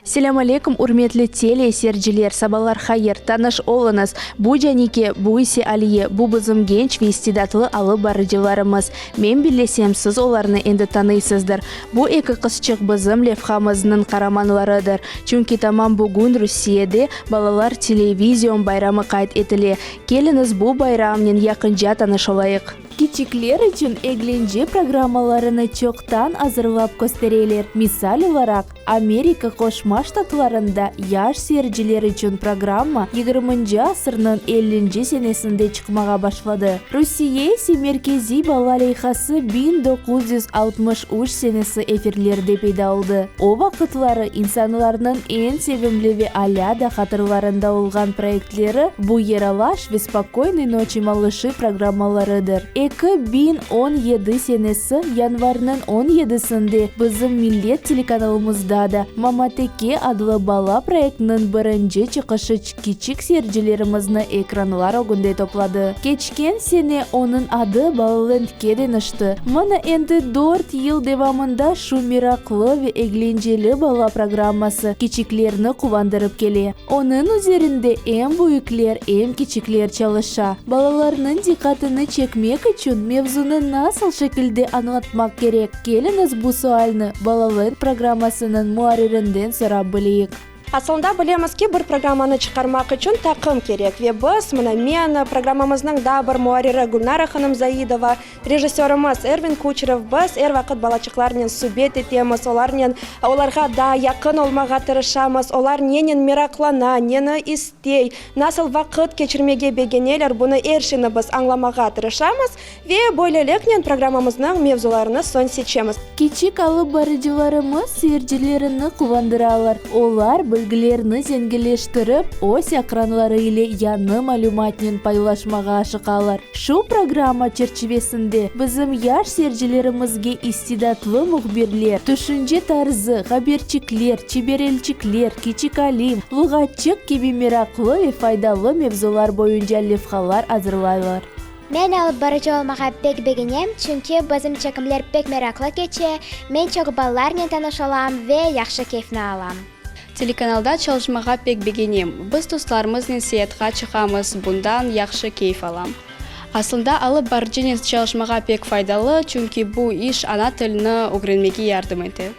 Selâm aleyküm, ürmetli tele seyirciler, sabalar hayır, tanış oluñız, bu Canike, bu ise Aliye, bu bizim genç ve istidatlı alıp barıcılarımız. Men billesem, siz olarnı endi tanıysızdır. Bu eki qızçıq bizim levhamıznıñ qaramanlarıdır, çünki tamam bugün Rusiyede balalar televizion bayramı qayd etile. Keliñiz, bu bayramnen yaqınca tanış olayıq. Kiçikler içün eglence programmalarını çoqtan azırlap köstereler. Misal olaraq, Amerika Qoşma Ştatlarında yaş seyirciler içün programma yigirminci asırnıñ ellinci senesinde çıqmağa başladı. Rusiye ise merkeziy bala leyhası 1963 senesi efirlerde peyda oldı. O vaqıtları insanlarnıñ eñ sevimli ve alâ da hatırlarında olğan proyektleri bu Yeralaş ve Spokoynıy noçi, malışı programmalarıdır. 2017 senesi yanvarnıñ on yedisinde bizim Millet telekanalımızda da Mamateke adlı bala proyektiniñ birinci çıqışı kiçik seyircilerimizni ekranlar ögünde topladı. Keçken sene onıñ adı Balalendke deñişti. Mına endi dört yıl devamında şu meraqlı ve eglenceli bala programması kiçiklerni quvandırıp kele. Onıñ üzerinde em büyükler, em kiçikler çalışa. Balalarnıñ diqqatını çekmek içün mevzunı nasıl şekilde añlatmaq kerek? Keliñiz bu sualni Balalar programmasınıñ muarririnden sorap bileyik. Asılında bilemiz ki, bir programmanı çıqarmaq içün taqım kerek ve biz, mına men, programmamıznıñ daa bir muarriri Gülnara hanım Zaidova, Rejissörımız Ervin Kuçerov, biz er vaqıt balaçıqlarnen subet etemiz, olarnen, olarğa daa yaqın olmağa tırışamız, olar nenen meraqlana, neni istey, nasıl vaqıt keçirmege begeneler, bunı er şeyni biz añlamağa tırışamız ve böyleliknen programmamıznıñ mevzularını soñ seçemiz. Kiçik alıp barıcılarımız seyircilerini quvandıralar. Olar bilgilerini zenginleştirip, öz aqranları ile yañı malümatnen paylaşmağa aşıqalar. Şu programma çerçivesinde bizim yaş seyircilerimizge istidatlı mühbirler, tüşünce tarzı, haberçikler, çeberelçikler, kiçik alim, luğatçıq kibi meraqlı ve faydalı mevzular boyunca levhalar azırlaylar. Men alıp barıcı olmağa pek begenem, çünki bizim çekimler pek meraqlı keçe, men çoq balalarnen tanış olam ve yahşı keyfni alam. Telekanalda çalışmağa pek begenem. Biz dostlarımıznen seyatqa çıqamız, bundan yahşı keyf alam. Aslında alıp barıcınen çalışmağa pek faydalı, çünki bu iş ana tilini ögrenmege yardım ete.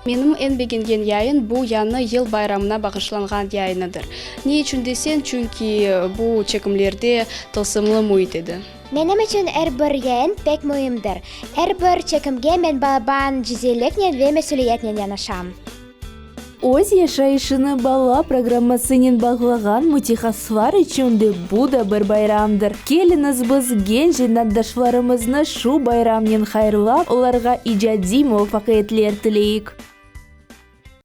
Menim eñ begengen yayın bu Yañı yıl bayramına bağışlanğan yayınıdır. Ne içün desen, çünki bu çekimlerde tılsımlı müit edi. Menim içün er bir yayın pek müimdir. Er bir çekimge men balaban ciddiyliknen ve mesüliyetnen yanaşam. Öz yaşayışını bala programmasınen bağlağan mütehassıslar içün de bu da bir bayramdır. Keliñiz biz genç zenaatdaşlarımıznı şu bayramnen hayırlap, olarğa icadiy muvafaqiyetler tileyik.